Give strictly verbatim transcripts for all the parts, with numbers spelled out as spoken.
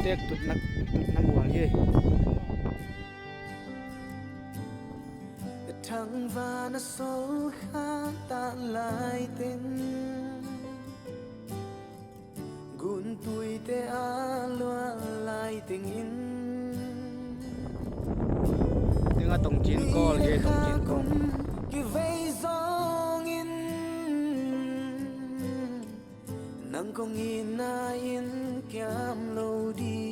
Putek tutna, tutna mual hi. Thangvan a sol kha ta laiteng, guntuite a luah laitengin, teng a tongcin kawl hi, tongcin kawl. Kivei zongin nang kong itna in kiam lo ding.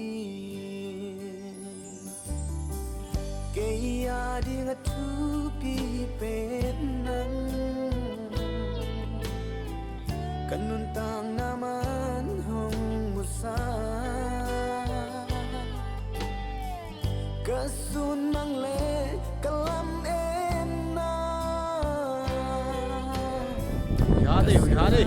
Kei a ding a thupi pen nang, ka nuntakna man hong musak. Ka sun mang le ka lametna. Hui ha dei, hui ha dei.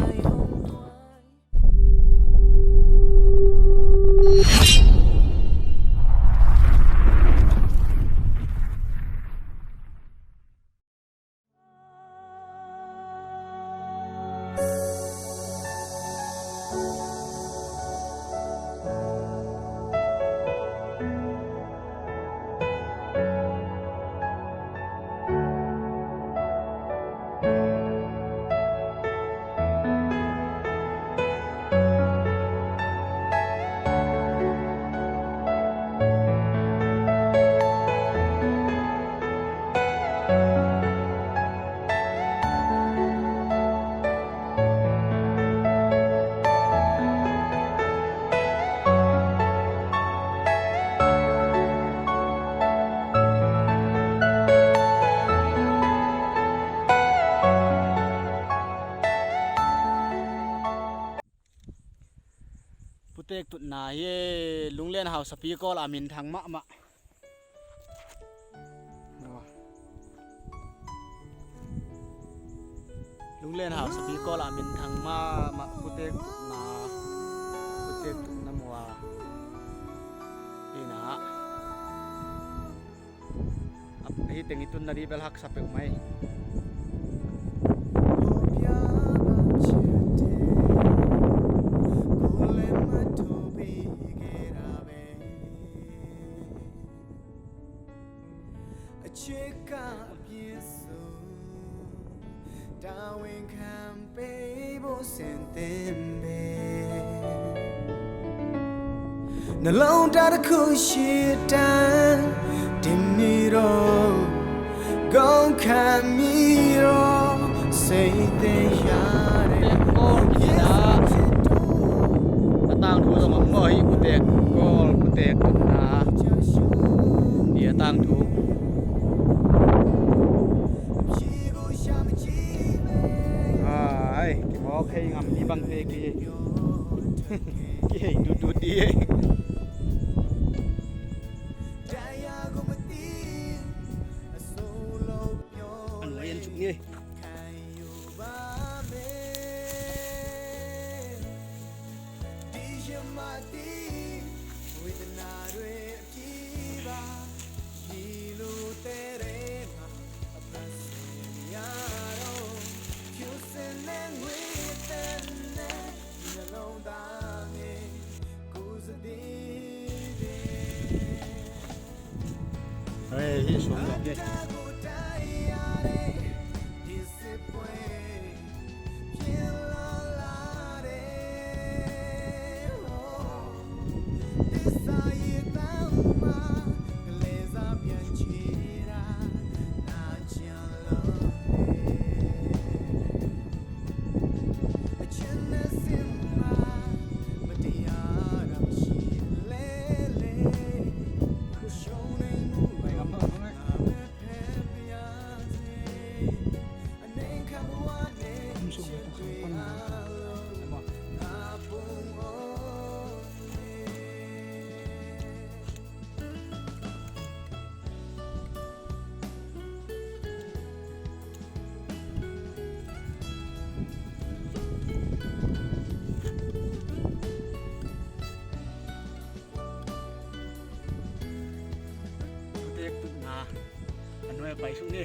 Putek tutna hi. Lunglen hausapi kawl a minthang mahmah. Lunglen hausapi kawl a minthang mahmah putek tutna, putek tutna mual hi na. A hi teng i tunna dih bel haksa peuhmah hi. Na lo da da ku shi ta, dim mi ro, gong ka mi ro, say te ya re. Putek kawl kina. A tangthu zong om maw hi, putek kawl, putek tutna. Hi a tangthu. Ai, kimawk hei ngam ni bangte ki, kihei dutdut dih. An lai an suk ni. Hei, hih sung dawk hi. Putek tutna a nuai a pai suk ni.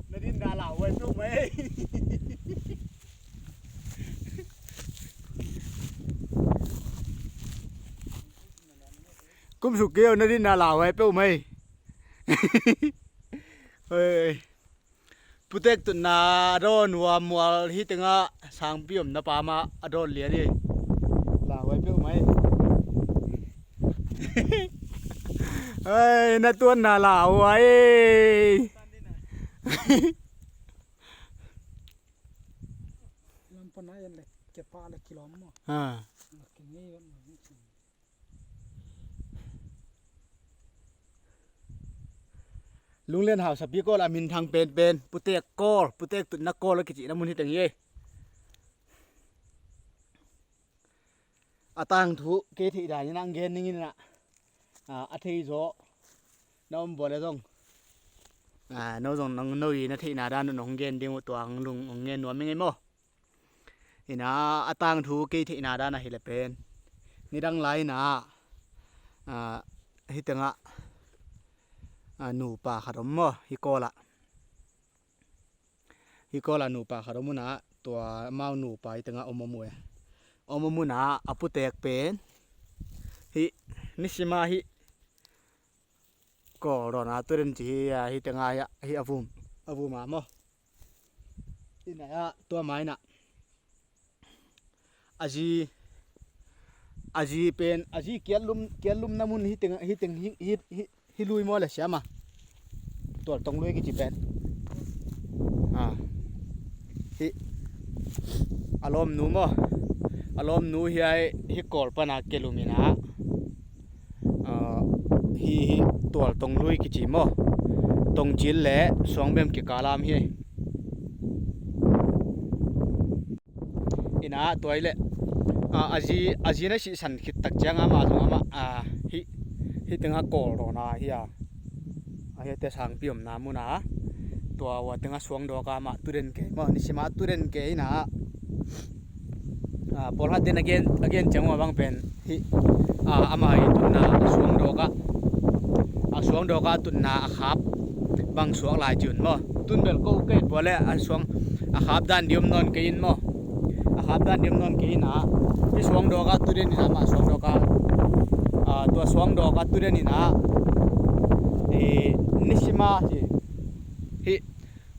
Na din na lau ai peuh mai. Kum suk kei na din na lau ai peuh mai. Oi. Putek tutna a dawn uh a mual hi tengah sangpi omna pa mah a dawn lian hi. Lau ai peuh mai. Ai, na tuanna lau ai. Lam pana yan le kepa le kilom mo. Ha. Kengei wan mo. Lunglian hausapi kawl a minthang penpen, putek kawl, putek tutna kawl a kicihna mun hi teng hi. A tangthu kei theih dan in a gen ning in a, a thei zaw na om bua le zong, a, no zong no i na theihna dan un hong gen ding uh, tua hong lung hong gen nuam i ngei maw? Ina a tangthu kei theihna dan ahih leh pen nidang lai ina, a, hi tengah, a, nupa khat om maw, hi kawlah. Hi kawlah nupa khat om una, tua amau nupa hi tengah om om uh e. Om om una a putek pen hi nisima hi kawl dawn a turen ci hi a, hi tengah hi a, hi a vum, a vum a maw. Ina a tua mai na a zi, a zi pen, a zi kiatlum, kiatlumna mun hi teng, hi teng, hi, hi, hi, hi lui maw le siam a. Tual tong lui kici pen. A. Hi. A lawmnu maw. A lawmnu hi ai hi kawl pana kialum ina. A, hi, hi tual tong lui kici maw. Tong cil le suang bem kikalam hi. Ina tua i le, a, a zi, a zi na sihsan khit tak ciang amah zong amah, a, hi, hi tengah kawl dawn a hi a. A hi te sangpi omna muna. Tua ua tengah suang dawk a amah tuden kei maw, nisima tuden kei ina. A, pawlkhat ten a gen, a gen ciang ua bang pen hi, a, amah i tutna a suang dawk a, a suang dawk a tutna a khap bang suak lai ci un maw. Tun bel ko kei bua le a suang a khap dan diom nawn kei in maw. A khap dan diom nawn kei ina. Hi suang dawk a tuden ina, amah suang dawk a, a, tua suang dawk a tuden ina. I, nisima hi, hi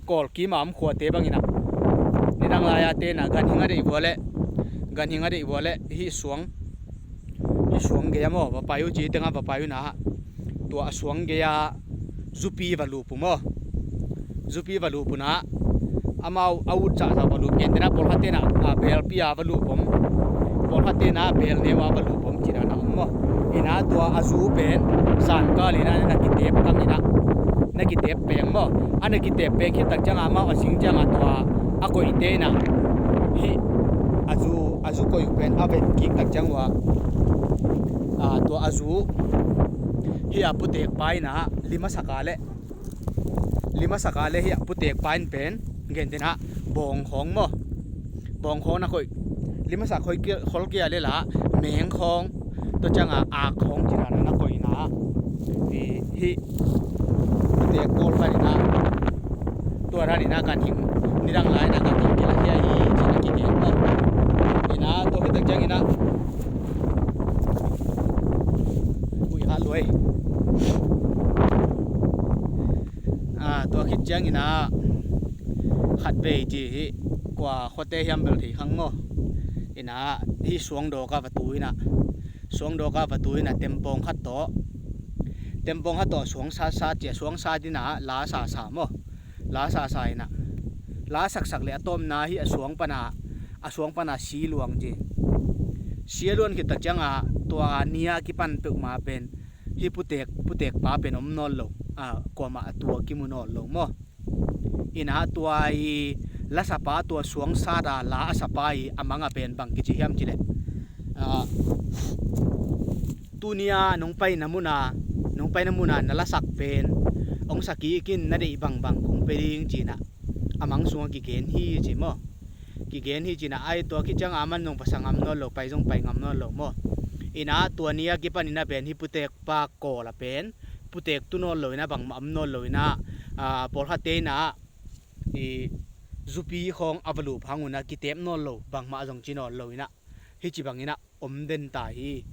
kawl kima om khuate bangin a, nidang lai-a te na ganhing a deih vua le, ganhing a deih vua le, hi suang, hi suang gei a maw, va pai uh ci tengah va pai uh na, tua a suang gei a zupi va lup uh maw. Zupi va lup uh na, amau a ut cahcah va lup, gen tena pawlkhat tena, a, belpi a va lup om, pawlkhat tena belneu a va lup om, ci dan a om maw. Ina tua a zu pen, zan kal ina na kitep kam ina, na kitep peng maw. A na kitep peng khit tak ciangah amau a sing ciangah tua a koihte ina, hi a zu, a zu koih uh pen a vet kik tak ciang ua, a, tua a zu hi a putek pa ina lim a sak a le, lim a sak a le hi a putek pa in pen gen tena bawngkhawng maw. Bawngkhawng na koih, Limasak khol kia, khol kia le la meng khawng, tua cianga ak khawng ci dan a na koihna. Hih putek kawl panin ah tua dan in ah ganhing, nidang lai in ah ganhing kila hia hi ci-in ah kigen lo. Ina tua khit tak ciangin ah ui hat luai. Tua khit ciangin ah khatvei ci hi, kua khuate hiam bel thei khang maw. Ina hih suangdawk a va tu in ah, suangdawk a va tu in ah tempawng khat tawh, tempawng khat tawh suang sat sat ci a, suang sat in ah la sa sa maw. La sa sa in ah la saksak le a tawpna hih a suang pana, a suang pana si luang ci. Si a luan khit tak cianga tua ni a kipan peuhmah pen hih putek, putek pa pen om nawn lo. Kuamah a tua kimu nawn lo maw. Ina tua i la sapa, tua suang sat a la a sapa i a mang a pen bang kici hiam cileh, tuni a nong paina muna, nong paina muna na lasak pen hong sa kik in, na deih bangbang kong pe ding ci-in ah a mang sungah kigen hi ci maw. Kigen hi ci-in ah ai tua khit cianga a man zong pasa ngam nawn lo, pai zong pai ngam nawn lo maw. Ina tua ni a kipan in ah pen hih putek pa kawl a pen putek tu nawn lo in ah bangmah om nawn lo in ah, pawlkhatte in ah i zupi khawng a va lup hang un ah kitep nawn lo, bangmah zong ci nawn lo in ah hih ci bangin ah om den ta hi.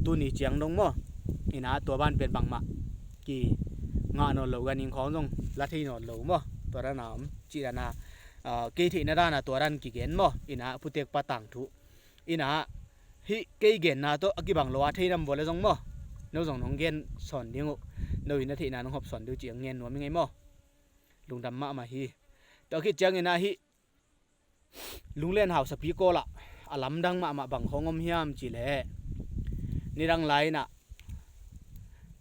Tuni ciang dong maw. Ina tua ban pen bangmah kingah nawn lo, ganhing khawng zong la thei nawn lo maw. Tua dan a om ci dan a, kei theihna dan a tua dan kigen maw. Ina putek pa tangthu. Ina hih kei genna tawh a kibang lo a thei nam vua le zong maw, no zong nong gen sawn ding uh. No in a theihna nong hop sawn ding uh ci a ngen nuam i ngei maw. Lungdam mahmah hi. Tua khit ciangin ah hih Lunglen hausapi kawl ah a lamdang mahmah bang khawng om hiam cileh, nidang lai in ah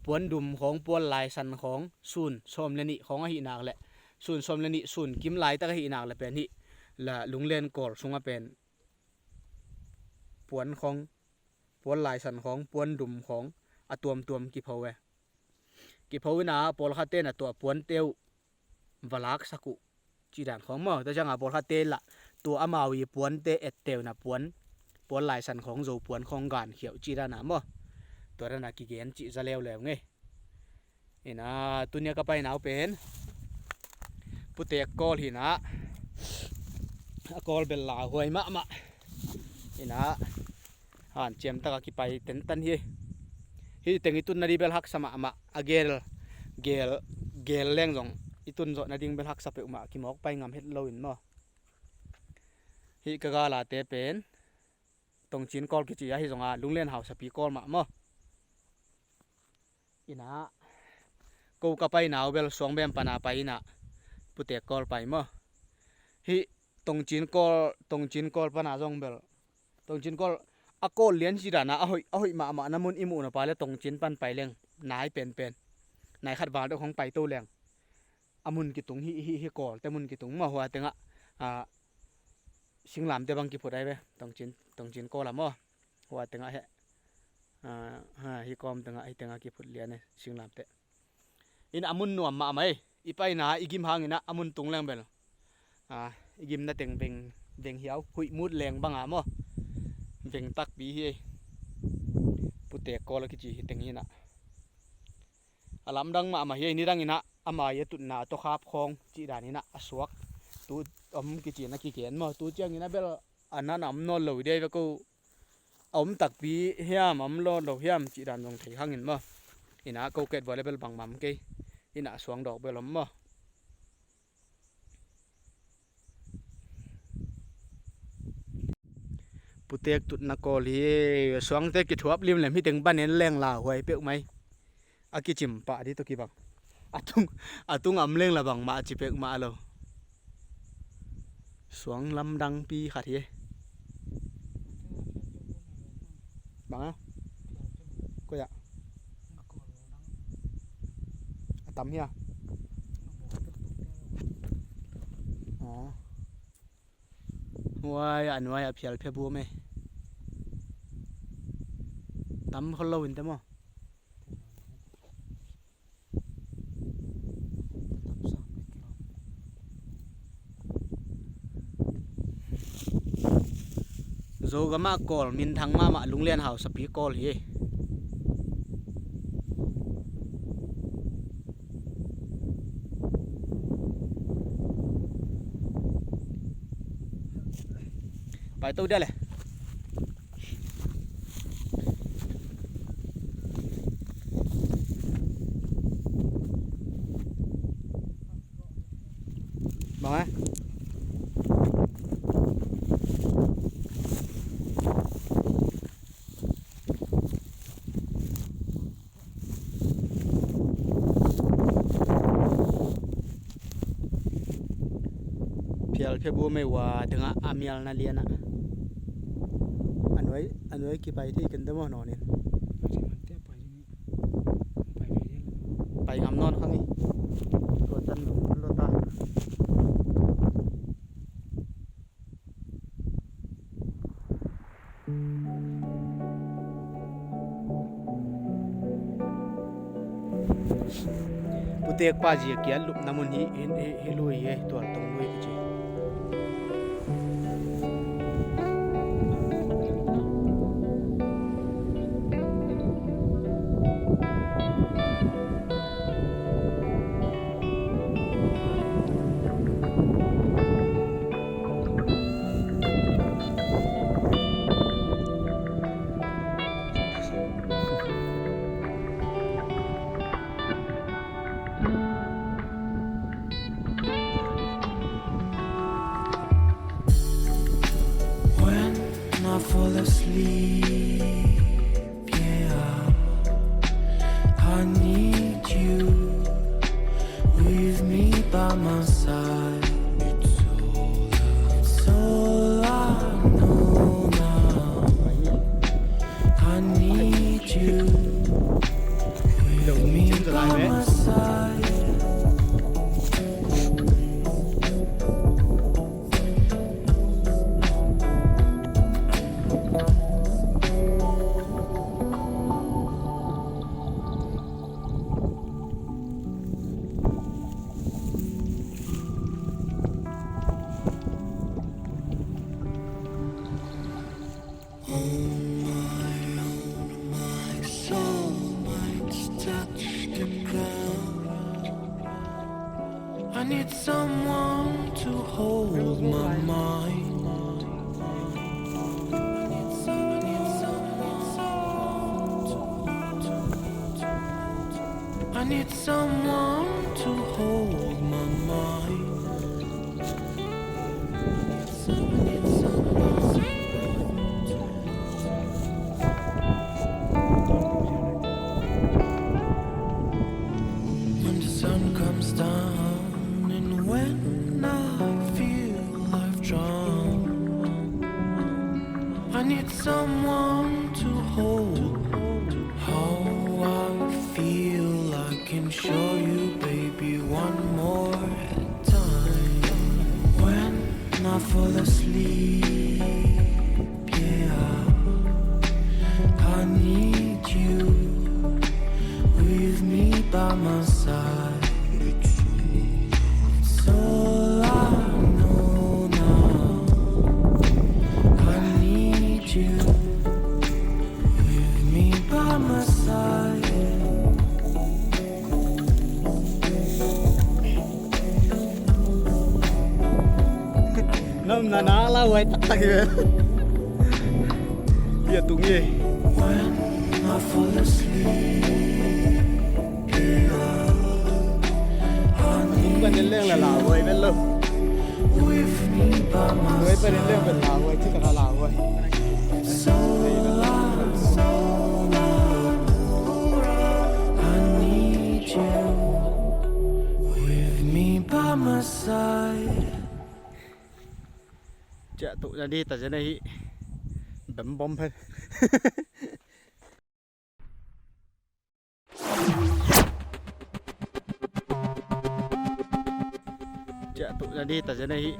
puan dum khawng, puan laisan khawng, sun sawm le nih khawng ahih nak leh, sun sawm le nih, sun kim laitak ahih nak leh pen hih la Lunglen kawl sungah pen puan khawng, puan laisan khawng, puan dum khawng a tuamtuam kipho e. Kipho in ah pawlkhatte in ah tua puante uh va laksak uh ci dan khawng maw. Tua cianga pawlkhatte lah tua amau i puante etteu in ah puan, puan laisan khawng, zo puan khawng gankhiah uh ci dan a maw. Tua dan a kigen cih za leuleu ngei. Ina tuni a ka paina uh pen putek kawl hi in ah, a kawl bel lauhuai mahmah. Ina hanciam taka kipai tentan hi. Hih teng i tun nading bel haksa mahmah, a gel, gel, gel leng zong i tun zawh nading bel haksa peuhmah, kimawk pai ngam het lo in maw. Hih ka galate pen Tongcin kawl kici ahi zonga Lunglen hausapi kawl mah maw. Ina ko ka paina uh bel Suangbem pana pai in ah putek kawl pai maw. Hih Tongcin kawl, Tongcin kawl pana zong bel, Tongcin kawl a kawl lian ci dan a a hoih, a hoih mahmah na mun i muhna pa le Tongcin pan pai leng nai penpen, nai khat val deuh hong pai to leng a mun kitung hi, hi, hi kawlte mun kitung maw. Hua tengah singlamte bang kiphut ai ve, Tongcin, Tongcin kawl a maw. Hua tengah heh, hi kawm tengah, hi tengah kiphut lian e singlamte. In a mun nuam mahmah ei. I paina i gim hangin ah a mun tung leng bel i gimna teng veng, veng hiau, huih mut leng banga maw. Veng takpi hi ei. Putek kawl a kici hi teng hi in ah a lamdang mahmah hi ei. Nidang in ah ama i a tutna a tawkhap khawng cih dan in ah a suak tu om kici in a kigen maw. Tu ciangin ah bel a nan a om nawn lo i dei ve ko. A om takpi hiam, a om lo lo hiam cih dan zong thei khangin maw. Ina ko ket vua le bel bangmah om kei. Ina suangdawk bel om maw. Putek tutna kawl hi. Suangte kithuap limlem hi teng ban en leng lauhuai peuh mai. A kicim pah dih tawh kibang. A tung, a tung a om leng la bangmah ci peuhmah lo. Suang lamdangpi khat hi. Bang a? Koi ah? A tam hi a? Huai a nuai a phial phia buam e. Tam khol lo in te maw. Zogam ah Kawl minthang mahmah, Lunglian hausapi Kawl hi. Paito dia le. Bang eh. Phial phia bu mei wa tengah a mial na lian ah. A nuai, a nuai kipai thei ken demo nonin. Pai ngam nawn kha ngei. Tua tan lo ta. Putek pa zia kiat lupna mun hi, hi, hi, hi lui hi, tual tong lui kici. When I fall asleep, yeah, I need you with me by my side. It's all I know now. I need you with me by my side. On my own, my soul might touch the ground. I need someone to hold my mind. I need some-, I need someone to, I need someone to hold my mind. When the sun comes down and when I feel I've drowned, I need someone to hold. How I feel, I can show you, baby, one more time. When I fall asleep, yeah, I need you with me by my side. It's all I know now. I need you with me by my side. Namna na lauhuai taktak hi ve. Bia tung hi. When I fall asleep, yeah, I need you. Tung kan leng la lauhuai ven lo. With me by my side. Huai pa leng ven lauhuai, ci taka lauhuai. So long, so long, I need you with me by my side. Ciah tuh na di ta zen ahi. Bem bom phen. Ciah tuh na di ta zen ahi.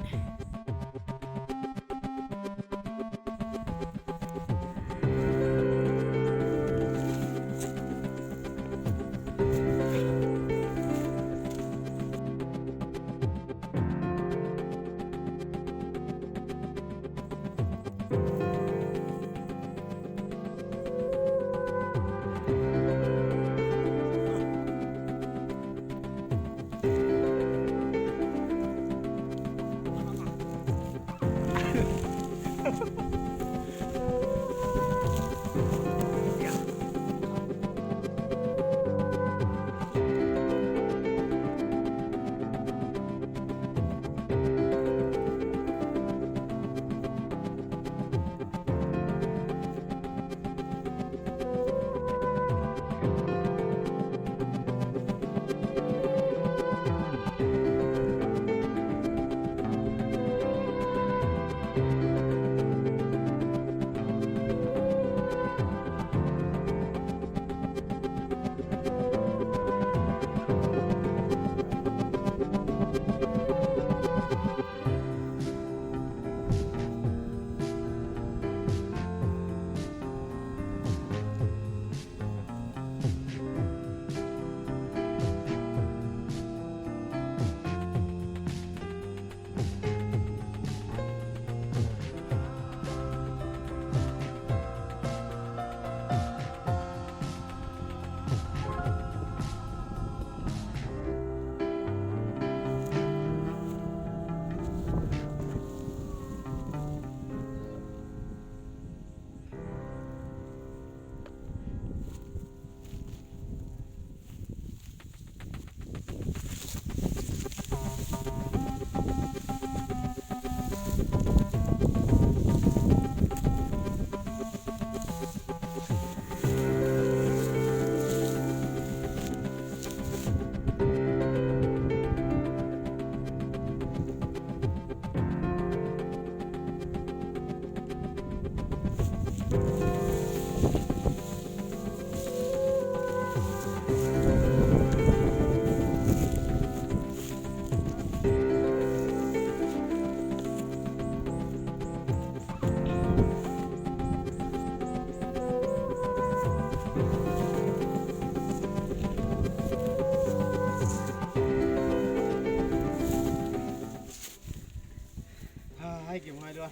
Hai, kim hai lua.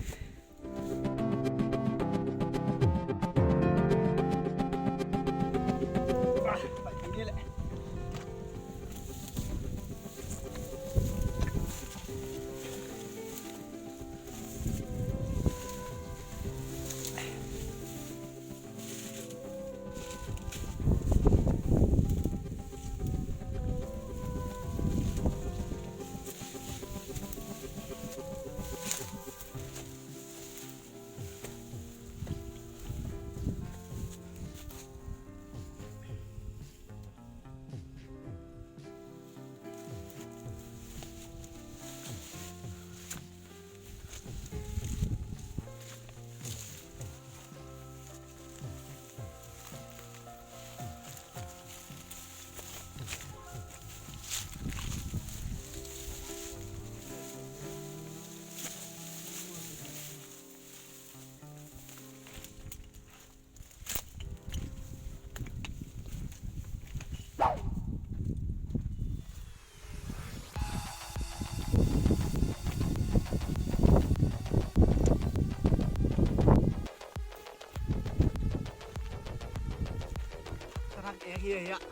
Tarak ek hiahiah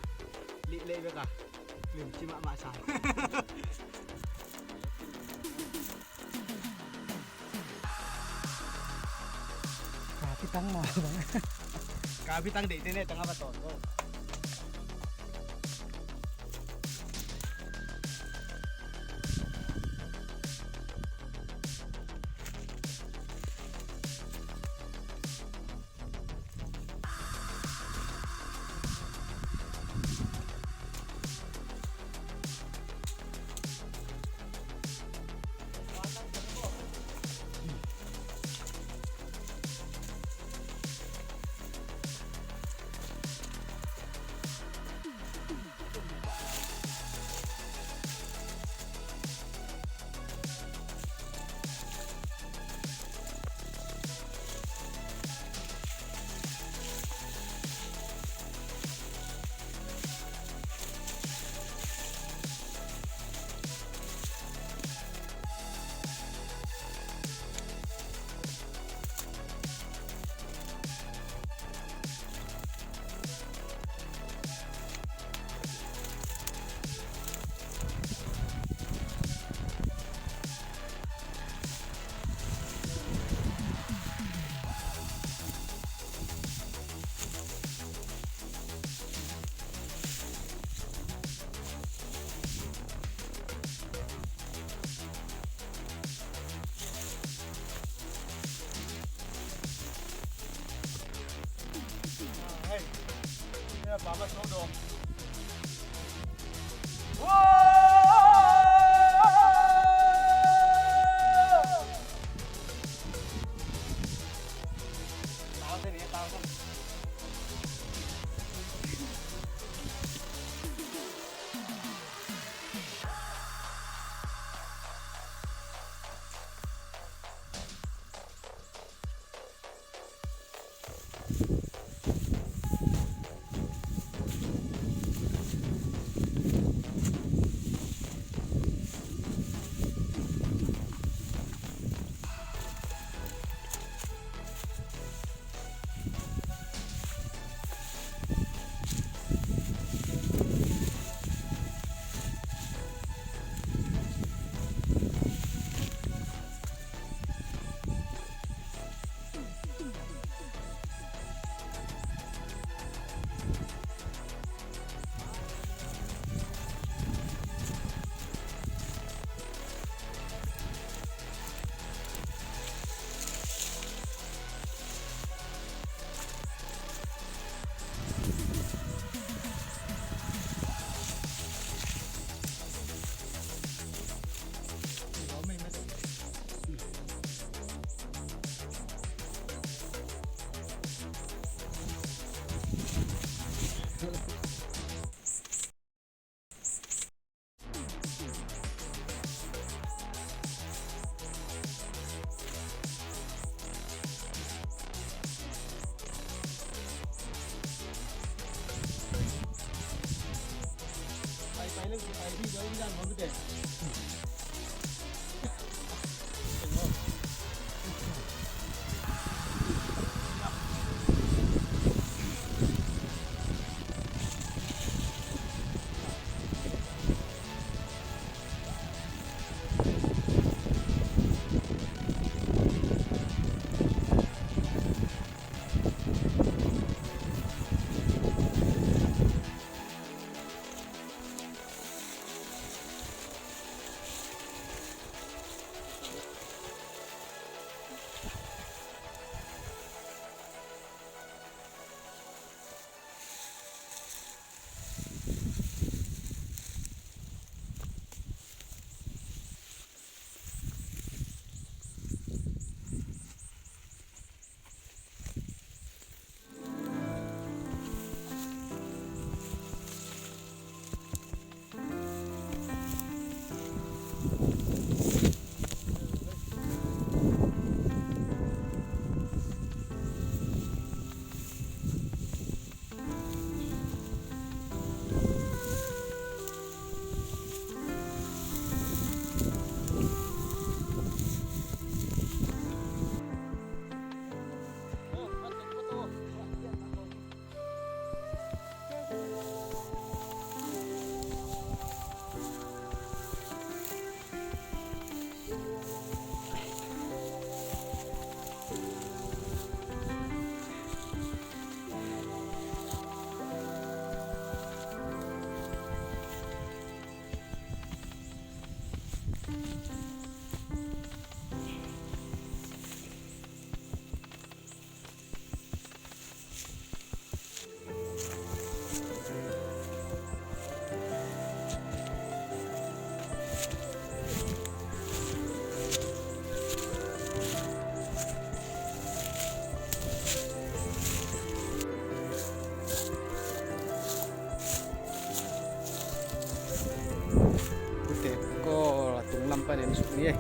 lihlei bek a limci mahmah sa. Kapitang maw bang? Kapitang deihte ne tangah va tawn ko. Pute kawl a tunglam pan en suk ni ei.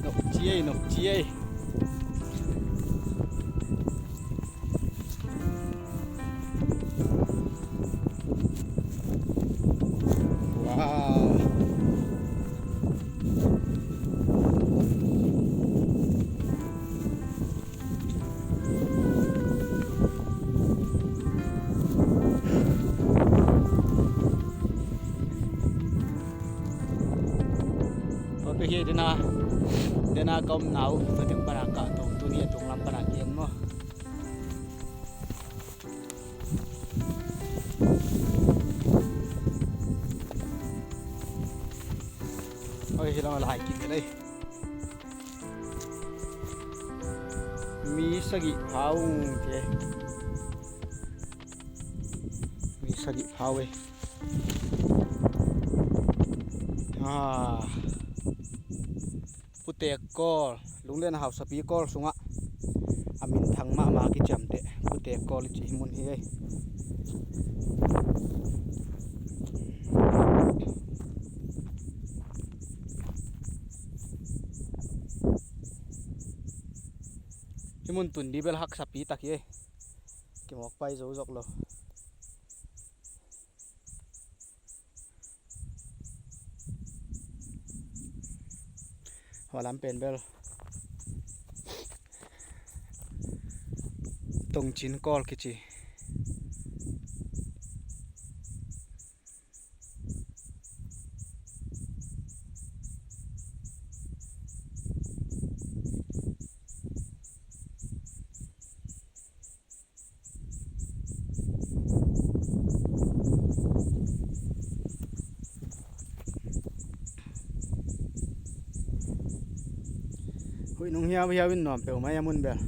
Nop ci ei, nop ci ei. Wow. Tua pi hi dena, dena ka omna uh, tua teng pana kah to, tuni a tunglam pana kian maw. Oi, hi lam lai kik dei. Mi sagih pha ung te. Mi sagih pha uh ei. Ah. Putek kawl, Lunglen hausapi kawl sungah a minthang mahmah kiciamteh Putek kawl i cih mun hi ei. Hih mun tun di bel haksapi tak hi ei. Kimawk pai zo zok lo. Hua lam pen bel Tongcin kawl kici. Huih nung hiauhiau in nuam peuhmah a mun bel.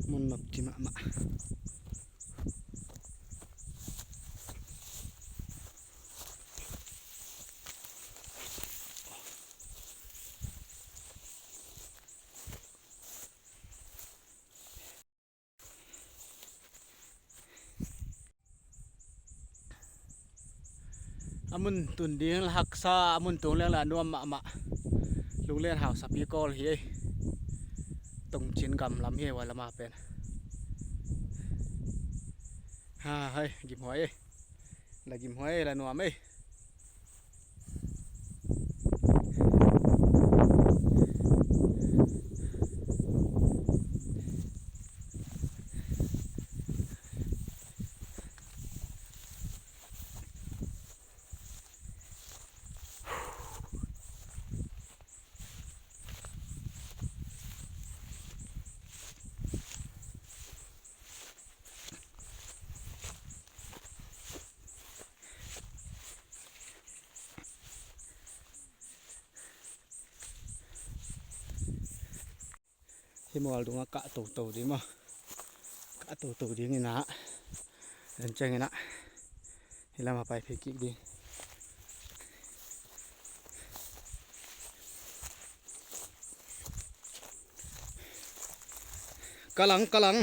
Mun nop ci mahmah. A mun tun ding la haksa, a mun tung leng la nuam mahmah. Lunglen hausapi kawl hi ei. Tongchin gam lam hi ei, hua lama pen. Ha, hei, gimhuai ei. La gimhuai ei, la nuam ei. Hih mual dungah kah toto ding maw? Kah toto ding inah, en ciang inah hih lamah paipih kik ding. Kalang, kalang.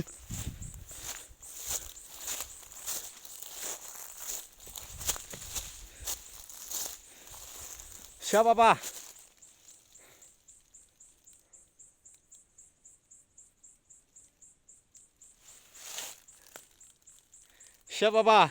Siapa pa? Siapa pa?